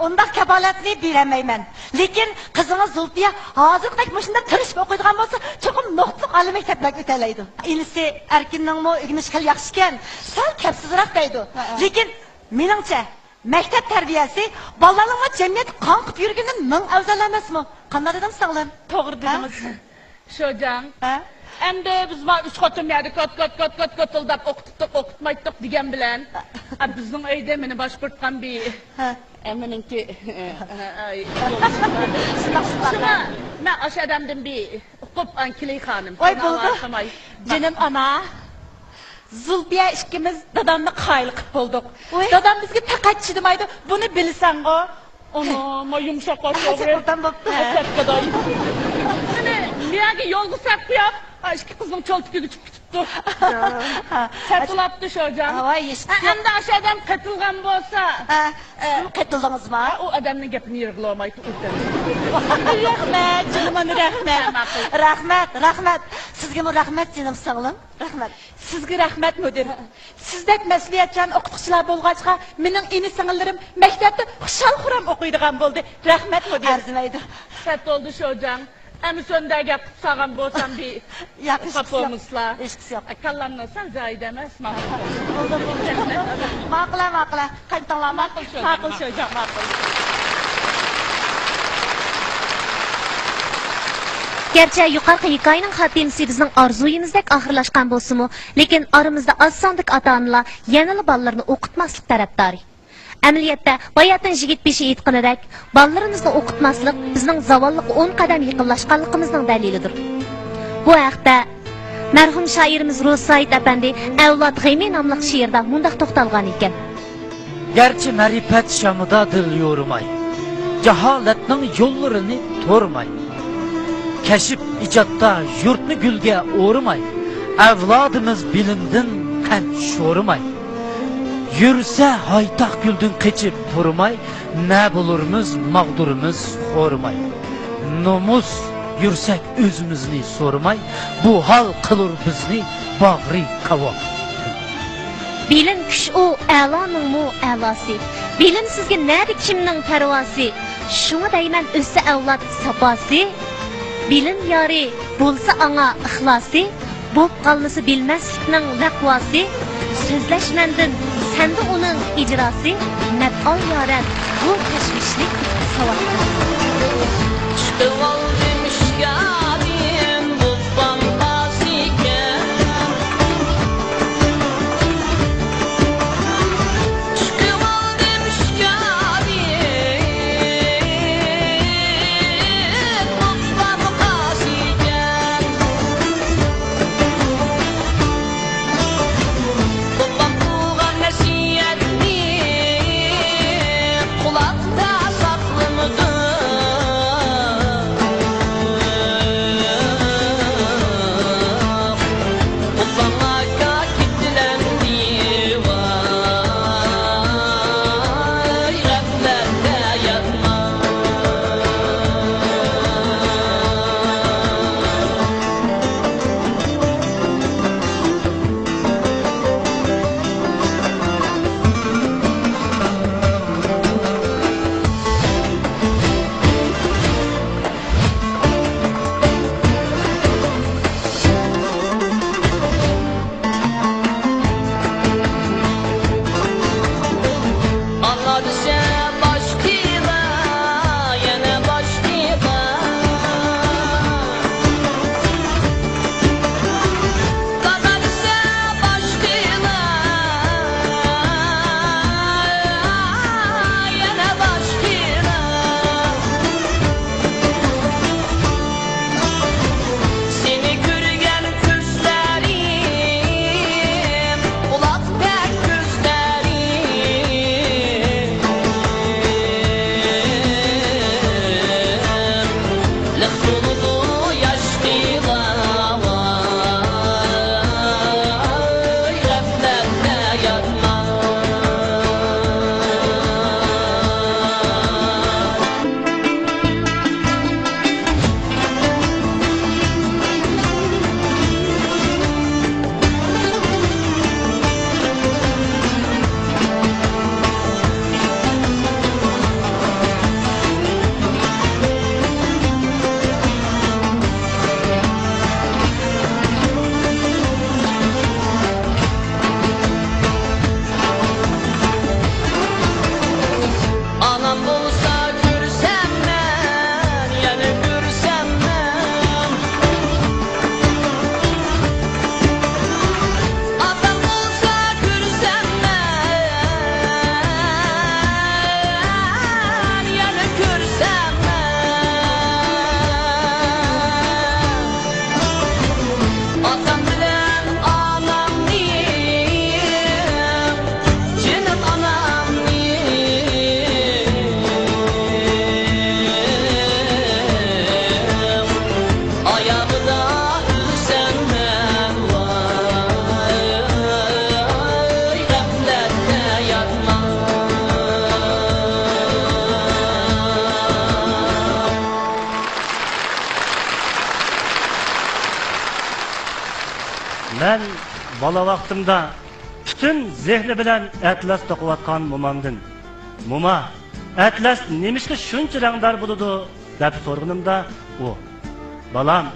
ئۇنداق كاپالەتنى بېرەلمەيمەن. لېكىن قىزىڭىز زۇلپىيە ھازىرقىدەك مۇشۇنداق تىرىشىپ ئوقۇيدىغان بولسا، چوقۇم نۇقتىلىق ئالىي مەكتەپلەرگە ئۆتەلەيدۇ. ئىنىسى ئەركىننىڭمۇ ئۆگىنىشى خېلى ياخشىكەن، سەل كەپسىزراق دەيدۇ. ھەئە. لېكىن مېنىڭچە، مەكتەپ تەربىيەسى بالىلارنىڭ جەمئىيەتتە قاڭقىپ يۈرگىنىدىن مىڭ ئەۋزەل ئەمەسمۇ؟ قانداق دېدىم، سىڭلىم؟ توغرا ھە؟ دېدىڭىز. شوجاڭ. ھە؟ ئەمدى بىز ما ئۈچ خوتۇن يەردە كوت، كوت، كوت، كوت، كوتۇلداپ ئوقۇتتۇق، ئوقۇتمايتتۇق دېگەن بىلەن، ئە، بىزنىڭ ئۆيدە مېنى باشقۇرتقان بىر، ھە. ئە، مېنىڭكى، ئە، ئە، ئاي، شۇنداق، شۇنداق. شۇڭا مەن ئاشۇ ئادەمدىن بىر ئۇقۇپ، ئان كېلەي خانىم. ۋاي، بولدى. جېنىم ئانا. زۇلپىيە ئىككىمىز دادامنى قايىل قىپ بولدۇق. ۋاي. دادام بىزگە پەقەت چىدىمايدۇ. بۇنى بىلسەڭغۇ. ئانا، ما يۇمشاق ئاچ ئوغرى. شەپقىداي. مېنى مىيەگە يولغا سەپ قويۇپ، ئا، ئىككى قىزنىڭ چولتىكىگە چۈشۈپ كېتىپتۇ. سەت بولاپتۇ شوجاڭ. ھاۋاي، ھېچ ھە، ئەمدى ئاشۇ ئادەم قېتىلغان بولسا. ھە، ئە، سىزمۇ قېتىلدىڭىزما؟ ھە، ئۇ ئادەمنىڭ گېپىنى يىرغىلىۋالمايتتى ئۇ. رەھمەت، جېنىم ئانا، رەھمەت. ھە، ماقۇل. رەھمەت، رەھمەت. سىزگىمۇ رەھمەت، جېنىم سىڭلىم. رەھمەت. سىزگە رەھمەت، مۇدىر. سىزدەك مەسئۇلىيەتچان ئوقۇتقۇچىلار بولغاچقا، مېنىڭ ئىنى-سىڭىللىرىم مەكتەپتە خۇشال-خۇرام ئوقۇيدىغان بولدى. رەھمەت، مۇدىر. ئەرزىمەيدۇ. سەت بولدى شوجاڭ. ئەمىسە ئۆندەرگە قۇت سالغان بولسام بىر ياق، ھېچقىسى يوق. بولمىسىلا. ھېچقىسى يوق. كاللامنى سەل جايىدا ئەمەس، ماقۇل. بولدى، بولدى. ماقۇل، ماقۇل. قايتىڭلار، ماقۇل شوجاڭ، ماقۇل شوجاڭ، ماقۇل. گەرچە يۇقىرىقى ھېكايىنىڭ خاتىمىسى بىزنىڭ ئارزۇيىمىزدەك ئاخىرلاشقان بولسىمۇ، لېكىن ئارىمىزدا ئاز ساندىكى ئاتا-ئانىلار يەنىلا بالىلىرىنى ئوقۇتماسلىق تەرەپدارى. ئەمەلىيەتتە، باياتىن يىگىت بېشى ئېيتقىنىدەك، بالىلىرىمىزنى ئوقۇتماسلىق بىزنىڭ زاۋاللىققا ئون قەدەم يېقىنلاشقانلىقىمىزنىڭ دەلىلىدۇر. بۇ ھەقتە مەرھۇم شائىرىمىز روزى سايىت ئەپەندى ئەۋلاد غېمى ناملىق شېئىرىدا مۇنداق توختالغان ئىكەن. گەرچە مەرىپەت شامىدا دىل يورۇماي، جاھالەتنىڭ يوللىرىنى تورىماي، كەشىپ ئىجادتا يۇرتنى گۈلگە ئورىماي، ئەۋلادىمىز بىلىمدىن قەنت شورىماي، يۈرسە ھايتاق گۈلدىن قېچىپ تۇرماي، نە بولۇرمىز ماغدۇرىمىز خورىماي. نومۇس يۈرسەك ئۆزىمىزنى سورىماي، بۇ ھال قىلۇر بىزنى باغرى كاۋاپ. بىلىم كۈچ ئۇ ئەلانىڭمۇ ئەلاسى. بىلىمسىزگە نەدە كىمنىڭ پەرۋاسى؟ شۇڭا دەيمەن ئۆسسە ئەۋلاد ساپاسى. بىلىم يارى بولسا ئاڭا ئىخلاسى. بوپ قالمىسا بىلمەسلىكنىڭ لەقۋاسى. سۆزلەش مەندىن، سەندە ئۇنىڭ ئىجراسى. نەپ ئال يا رەب بۇ تەشۋىشلىك ساۋاقتىن. چىقىۋالدىم ئىشكادىن، بوپام قازىكەن. چىقىۋالدىم ئىشكادىن، بوپام قازىكەن. بوپام قىلغان نەسىھەتنى قۇلاقتا ساقلىمىدىم. سەن مەن ۋاي، غەپلەتتە ياتما. مەن بالا ۋاقتىمدا پۈتۈن زېھنى بىلەن ئەتلەس توقۇۋاتقان مومامدىن، «موما، ئەتلەس نېمىشقا شۇنچە رەڭدار بولىدۇ؟» دەپ سورىغىنىمدا، ئۇ، «بالام،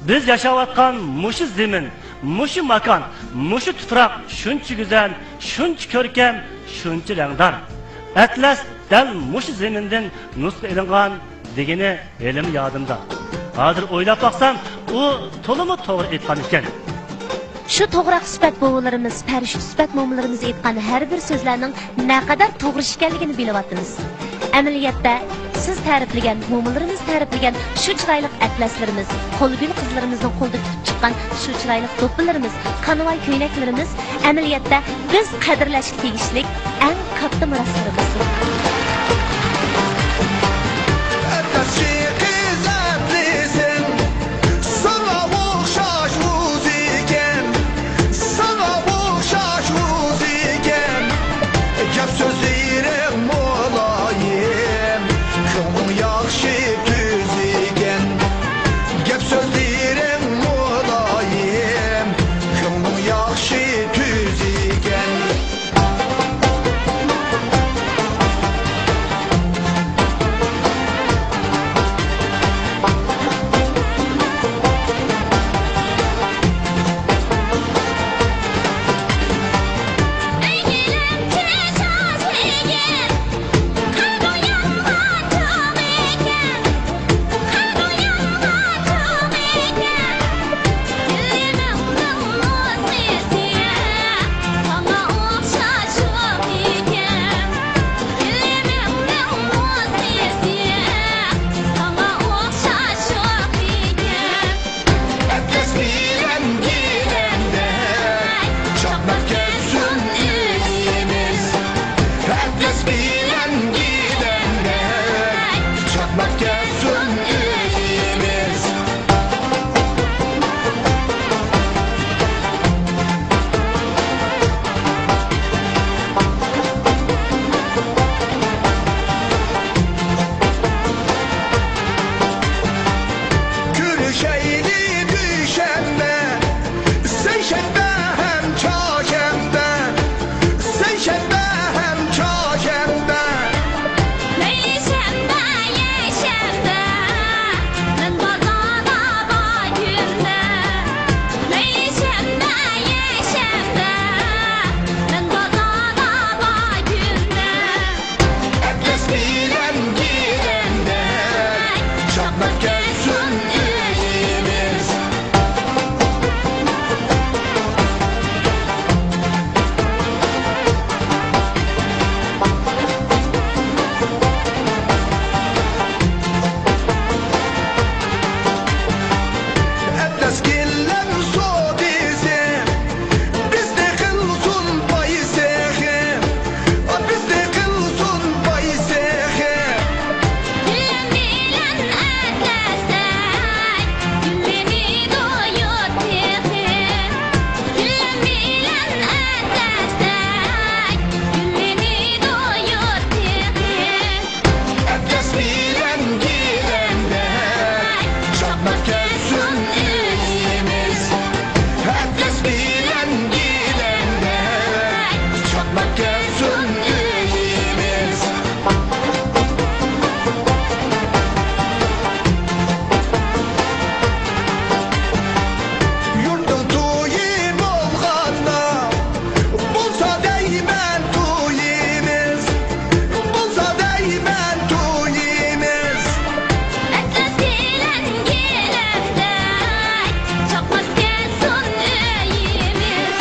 بىز ياشاۋاتقان مۇشۇ زېمىن، مۇشۇ ماكان، مۇشۇ تۇپراق شۇنچە گۈزەل، شۇنچە كۆركەم، شۇنچە رەڭدار. ئەتلەس دەل مۇشۇ زېمىندىن نۇسخا ئېلىنغان» دېگىنى ھېلىمۇ يادىمدا. ھازىر ئويلاپ باقسام، ئۇ تولىمۇ توغرا ئېيتقان ئىكەن. شۇ توغراق سۈپەت بوۋىلىرىمىز، پەرىشتە سۈپەت مومىلىرىمىز ئېيتقان ھەر بىر سۆزلەرنىڭ نەقەدەر توغرا ئىكەنلىكىنى بىلىۋاتىمىز. ئەمەلىيەتتە، سىز تەرىپلىگەن، مومىلىرىمىز تەرىپلىگەن شۇ چىرايلىق ئەتلەسلىرىمىز، قولگۈل قىزلىرىمىزنىڭ قولىدا پۈتۈپ چىققان شۇ چىرايلىق دوپپىلىرىمىز، كانىۋاي كۆينەكلىرىمىز ئەمەلىيەتتە بىز قەدىرلەشكە تېگىشلىك ئەڭ كاتتا مىراسلىرىمىزدۇر. ئەتلەسچى قىز ئەتلىسىڭ، ساڭا ئوخشاش ئۆزى ئىكەن، ساڭا ئوخشاش ئۆزى ئىكەن. گەپ سۆزلىرىڭ مۇلايىم، كۆڭلۈڭ ياخشى تۈز ئىكەن. گەپ سۆزلىرىڭ مۇلايىم، كۆڭلۈڭ ياخشى تۈز ئىكەن. ئەتلەس بىلەن گىلەمدەك چاقناپ كەتسۇن ئۆيىمىز. ئەتلەس بىلەن گىلەمدەك چاقناپ كەتسۇن ئۆيىمىز. كۆرۈشەيلى دۈشەنبە، سەيشەنبە ھەم چارشەنبە، سەيشەنبە ھەم چارشەنبە. مەيلى شەنبە، يەكشەنبە، مەن بازاردا بار كۈندە. مەيلى شەنبە، يەكشەنبە، مەن بازاردا بار كۈندە. ئەتلەس بىلەن گىلەمدەك چاقناپ كەتسۇن ئۆيىمىز. ئەتلەس گىلەم سودىسى بىزنى قىلسۇن باي سېخى، بىزنى قىلسۇن باي سېخى. گۈللەم بىلەن ئەتلەستەك گۈللىنىدۇ يۇرت تېخى. گۈللەم بىلەن ئەتلەستەك گۈللىنىدۇ يۇرت تېخى. ئەتلەس بىلەن گىلەمدەك چاقناپ كەتسۇن ئۆيىمىز. ئەتلەس بىلەن گىلەمدەك چاقناپ كەتسۇن ئۆيىمىز. يۇرتنىڭ تويى بولغاندا، بولسا دەيمەن تويىمىز، بولسا دەيمەن تويىمىز. ئەتلەس بىلەن گىلەمدەك چاقناپ كەتسۇن ئۆيىمىز.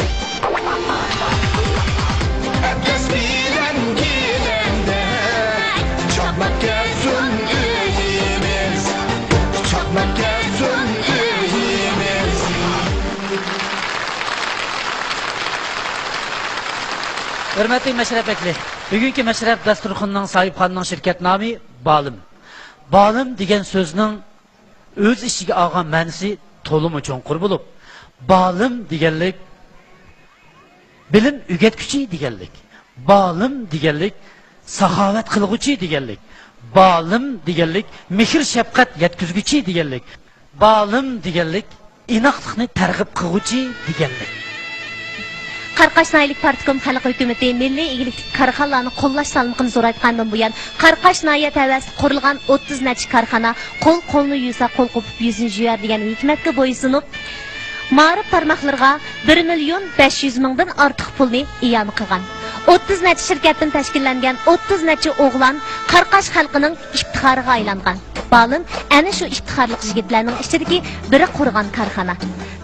ئەتلەس بىلەن گىلەمدەك چاقناپ كەتسۇن ئۆيىمىز، چاقناپ كەتسۇن ئۆيىمىز. ھۆرمەتلىك مەشرەپ ۋەكلى، بۈگۈنكى مەشرەپ داستۇرخىنىنىڭ ساھىبخانىنىڭ شىركەت نامى بالىم. بالىم دېگەن سۆزنىڭ ئۆز ئىچىگە ئالغان مەنىسى تولىمۇ چوڭقۇر بولۇپ، بالىم دېگەنلىك بىلىم ئۆگەتكۈچى دېگەنلىك، بالىم دېگەنلىك ساخاۋەت قىلغۇچى دېگەنلىك، بالىم دېگەنلىك مېھىر شەپقەت يەتكۈزگۈچى دېگەنلىك، بالىم دېگەنلىك ئىناقلىقنى تەرغىب قىلغۇچى دېگەنلىك. قاراقاش ناھىيەلىك پارتكوم خەلق ھۆكۈمىتى مىللىي ئىگىلىكتىكى كارخانىلارنى قوللاش سالمىقىنى زورايتقاندىن بۇيان، قاراقاش ناھىيە تەۋەسىدە قۇرۇلغان ئوتتۇز نەچچە كارخانا قول قولنى يۇسا قول قوپۇپ يۈزىنى يۇيار دېگەن ھېكمەتكە بويسۇنۇپ، مائارىپ تارماقلىرىغا بىر مىليون بەش يۈز مىڭدىن ئارتۇق پۇلنى ئىئانە قىلغان. ئوتتۇز نەچچە شىركەتتىن تەشكىللەنگەن ئوتتۇز نەچچە ئوغلان قاراقاش خەلقىنىڭ ئىپتىخارىغا ئايلانغان. بالىم ئەنە شۇ ئىپتىخارلىق يىگىتلەرنىڭ ئىچىدىكى بىرى قۇرغان كارخانا.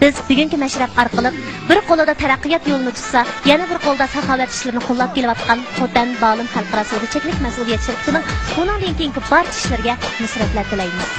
بىز بۈگۈنكى مەشرەپ ئارقىلىق بىر قولىدا تەرەققىيات يولىنى تۇتسا، يەنە بىر قولىدا ساخاۋەت ئىشلىرىنى قوللاپ كېلىۋاتقان خوتەن بالىم خەلقئارا سودا چەكلىك مەسئۇلىيەت شىركىتىنىڭ ئۇنىڭدىن كېيىنكى بارچە ئىشلىرىگە نۇسرەتلەر تىلەيمىز.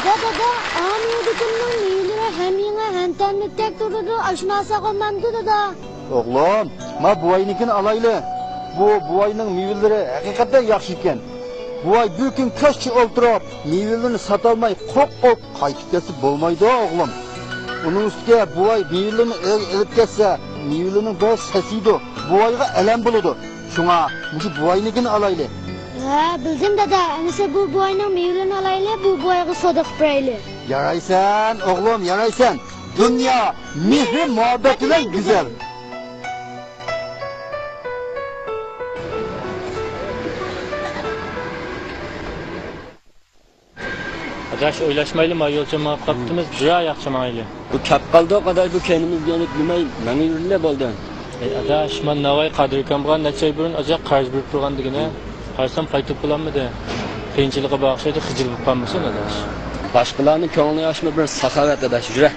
دادا، دادا، ئا مېۋە دۇكىنىنىڭ مېۋىلىرى ھەم يېڭى، ھەم تەملىكتەك تۇرىدۇ، ئاشۇنى ئالساق بولمامدۇ، دادا؟ ئوغلۇم، ما بوۋاينىڭكىنى ئالايلى. بۇ بوۋاينىڭ مېۋىلىرى ھەقىقەتەن ياخشى ئىكەن. بوۋاي بىر كۈن كەچكىچە ئولتۇرۇپ، مېۋىلىرىنى ساتالماي قوقۇپ قايتىپ كەتسە بولمايدۇ، ئوغلۇم. ئۇنىڭ ئۈستىگە بوۋاي مېۋىلىرىنى ئۆيگە ئېلىپ كەتسە، مېۋىلىرىنىڭ بىرى سەسىيىدۇ، بوۋايغا ئەلەم بولىدۇ. شۇڭا مۇشۇ بوۋاينىڭكىنى ئالايلى. ھە، بىلدىم دادا. ئەمىسە بۇ بوۋاينىڭ مېۋىلىرىنى ئالايلى، بۇ بوۋايغا سودا قىلىپ بېرەيلى. يارايسەن، ئوغلۇم، يارايسەن. دۇنيا مېھرى مۇھەببەت بىلەن گۈزەل. ئاداش، ئويلاشمايلى، ما يولچە مېڭىپ قاپتىمىز، بىرەر ياخشى ماڭايلى. بۇ كەپ قالدۇق، ئاداش، بۇ كەينىمىزگە يېنىپ نېمەي، مېڭىۋېرىلە بولدى. ئەي ئاداش، مانا ناۋاي قادىر ئاكامغا نەچچە ئاي بۇرۇن ئازراق قەرز بېرىپ تۇرغان دېگىنە، قارىسام پاي تېپىپ بولالمىدى. قىيىنچىلىقى بار ئوخشايدۇ، خىجىل بولۇپ قالمىسۇن ئاداش. باشقىلارنىڭ كۆڭلىنى ئاچما بىر ساخاۋەت ئاداش، يۈرە.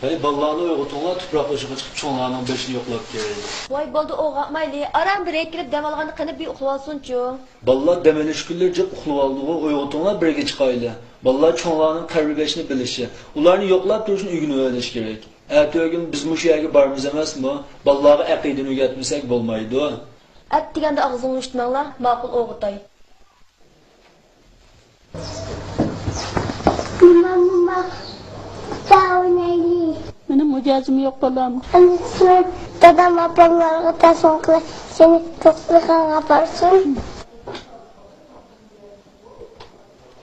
ھەي، بالىلارنى ئويغىتىڭلار، تۇپراق بېشىغا چىقىپ، چوڭلارنىڭ بېشىنى يوقلاپ كېلەيلى. ۋاي، بولدى، ئويغاتمايلى. ئاران بىر يەرگە كىرىپ دەم ئالغاندا قېنى بىر ئۇخلىۋالسۇنچۇ. بالىلار دەم ئېلىش كۈنلىرى جىق ئۇخلىۋالىدىغۇ، ئويغىتىڭلار، بىرگە چىقايلى. بالىلار چوڭلارنىڭ قەدىر-قىممىتىنى بىلىشى، ئۇلارنى يوقلاپ تۇرۇشنى ئۆگىنىۋېلىش كېرەك. ئەتىگۈن بىز مۇشۇ يەرگە بارىمىز ئەمەسمۇ؟ بالىلارغا ئەقىدىنى ئۆگەتمىسەك بولمايدۇ. ئەتىگەندە ئاغزىڭنى ئۇشتۇمەڭلار، ماقۇل، ئويغىتاي. ماما، ماما، ساۋۇنەيلى. مېنىڭ مىجەزىم يوق، بالام. ئەمىسە دادام ئاپاملارغا تېلېفون قىلىپ، سېنى دوختۇرخانىغا ئاپارسۇن.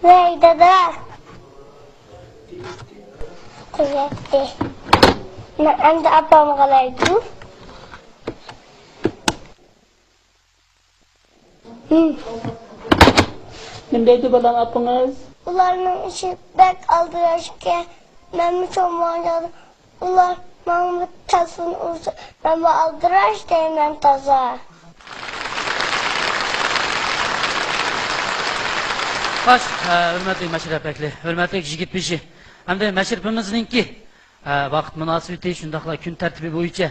ۋەي، دادا. قوياتتى. مەن ئەمدى ئاپامغا قالايدۇ. نېمە دەيدۇ بالام ئاپىڭىز؟ ئۇلارنىڭ ئىشى بەك ئالدىراشكەن. مەنمۇ چوڭ بولغان چاغدا ئۇلار ماڭا تېلېفون ئۇرسا، مەنمۇ ئالدىراش دەيمەن تازا. خوش، ھە، ھۆرمەتلىك مەشرەپ ئەھلى، ھۆرمەتلىك يىگىت بېشى. ئەمدى مەشرىپىمىزنىڭكى ھە، ۋاقىت مۇناسىۋىتى، شۇنداقلا كۈن تەرتىپى بويىچە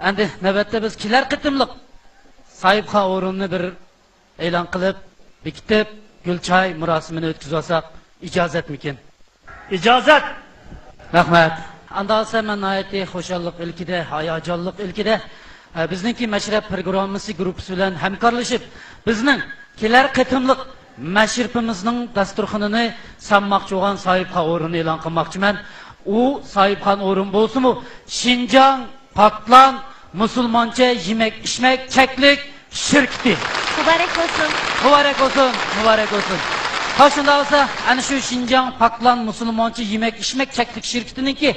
ئەمدى نۆۋەتتە بىز كېلەر قېتىملىق ساھىبخان ئورۇنىنى بىر ئېلان قىلىپ، بېكىتىپ، گۈل چاي مۇراسىمىنى ئۆتكۈزۈۋالساق ئىجازەتمىكىن؟ ئىجازەت! رەھمەت. ئاندا بولسا مەن ناھايىتى خۇشاللىق ئىلكىدە، ھاياجانلىق ئىلكىدە، ھە، بىزنىڭكى مەشرەپ پروگراممىسى گۇرۇپپىسى بىلەن ھەمكارلىشىپ، بىزنىڭ كېلەر قېتىملىق مەشرىپىمىزنىڭ داستۇرخىنىنى سالماقچى بولغان ساھىبخان ئورۇنىنى ئېلان قىلماقچىمەن. ئۇ ساھىبخان ئورۇن بولسىمۇ، شىنجاڭ پاكلان مۇسۇلمانچە يېمەك ئىچمەك چەكلىك شىركىتى. مۇبارەك بولسۇن. مۇبارەك بولسۇن، مۇبارەك بولسۇن. ھە، شۇنداق بولسا، ئەنە شۇ شىنجاڭ پاكلان مۇسۇلمانچە يېمەك ئىچمەك چەكلىك شىركىتىنىڭكى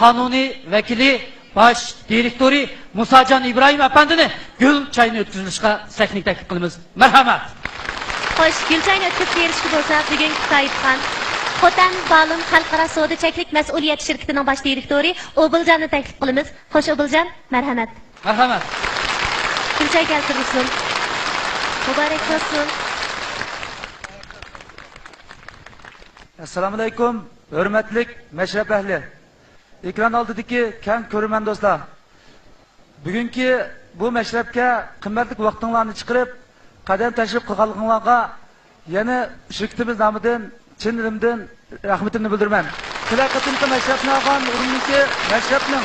قانۇنىي ۋەكىلى، باش دىرېكتورى مۇساجان ئىبراھىم ئەپەندىنى گۈل چاينى ئۆتكۈزۈۋېلىشقا سەھنىگە تەكلىپ قىلىمىز. مەرھەمەت! خوش، گۈل چاينى ئۆتكۈزۈپ بېرىشكە بولسا بۈگۈنكى ساھىبخان خوتەن بالىن خەلقئارا سودا چەكلىك مەسئۇلىيەت شىركىتىنىڭ باش دىرېكتورى ئوبۇلجاننى تەكلىپ قىلىمىز. خوش، ئوبۇلجان، مەرھەمەت! مەرھەمەت! گۈل چاي كەلتۈرسۇن. مۇبارەك بولسۇن. ئەسسالامۇئەلەيكۇم، ھۆرمەتلىك مەشرەپ ئەھلى، ئېكران ئالدىدىكى كەڭ كۆرۈرمەن دوستلار! بۈگۈنكى بۇ مەشرەپكە قىممەتلىك ۋاقتىڭلارنى چىقىرىپ، قەدەم تەشرىپ قىلغانلىقىڭلارغا يەنە شىركىتىمىز نامىدىن چىن دىلىمدىن رەھمىتىمنى بىلدۈرىمەن. كېلەر قېتىمقى مەشرەپنى ئالغان ئورۇننىڭكى مەشرەپنىڭ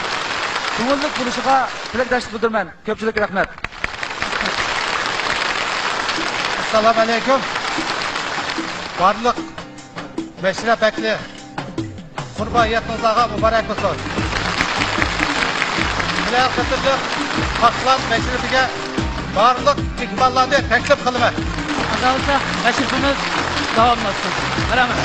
كۆڭۈللۈك بولۇشىغا تىلەكداشلىق بىلدۈرىمەن. كۆپچىلىككە رەھمەت. ئەسسالامۇئەلەيكۇم. بارلىق مەشرەپ ئەھلى، قۇربان ھېيتىڭلارغا مۇبارەك بولسۇن. كېلەر قېتىملىق پاكلان مەشرىپىگە بارلىق مېھمانلارنى تەكلىپ قىلىمەن. ئاندىن مەشرىپىمىز داۋاملاشسۇن. مەرھەمەت.